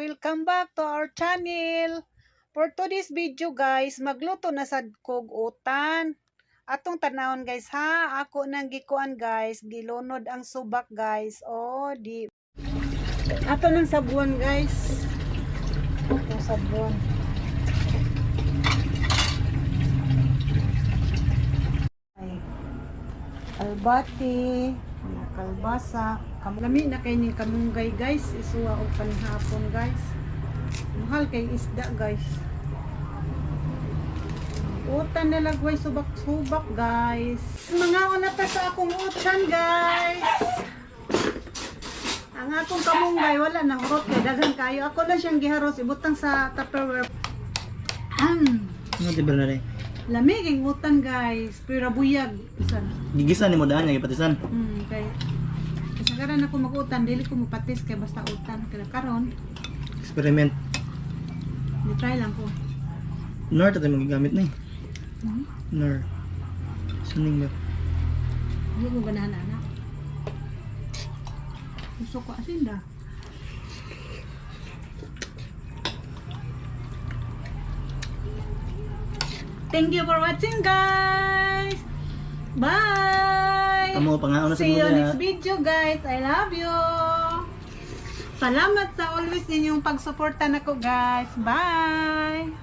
Welcome back to our channel. For today's video, guys, magluto na sad kog utan. Atong tanawon, guys, ha. Ako nang gikuan, guys, gilunod ang subak, guys. Oh, di. Ato nang sabuan, guys. Atong sabuan. Ay. Albati, mga kalbasa. Lami na kay ning kamunggay, guys. Isuwa og panihapon, guys. Mahal kay isda, guys. Utan na lagway subak-subak, guys. Mga una ta sa akong utan, guys. Ang akong kamunggay wala nang hurot kay daghan kayo. Ako lang siyang giharos ibutang sa Tupperware. Ano di ba na rin? Lamig ang utan, guys. Pero buyag. Bisan. Gigisa ni mo daan nga gipatisan. Kay kasagaran ako mag-utan, dili ko mopatis kay basta utan kaya karon, Experiment. ni try lang ko. Nor tatay mo gigamit na eh. Hmm? Nor. Suning ba? Hindi ko ganahan ana. Gusto ko asin da. Thank you for watching, guys. Bye. Tamo pangaon na sa See you mo next video, guys. I love you. Salamat sa always ninyong pagsuporta nako, guys. Bye.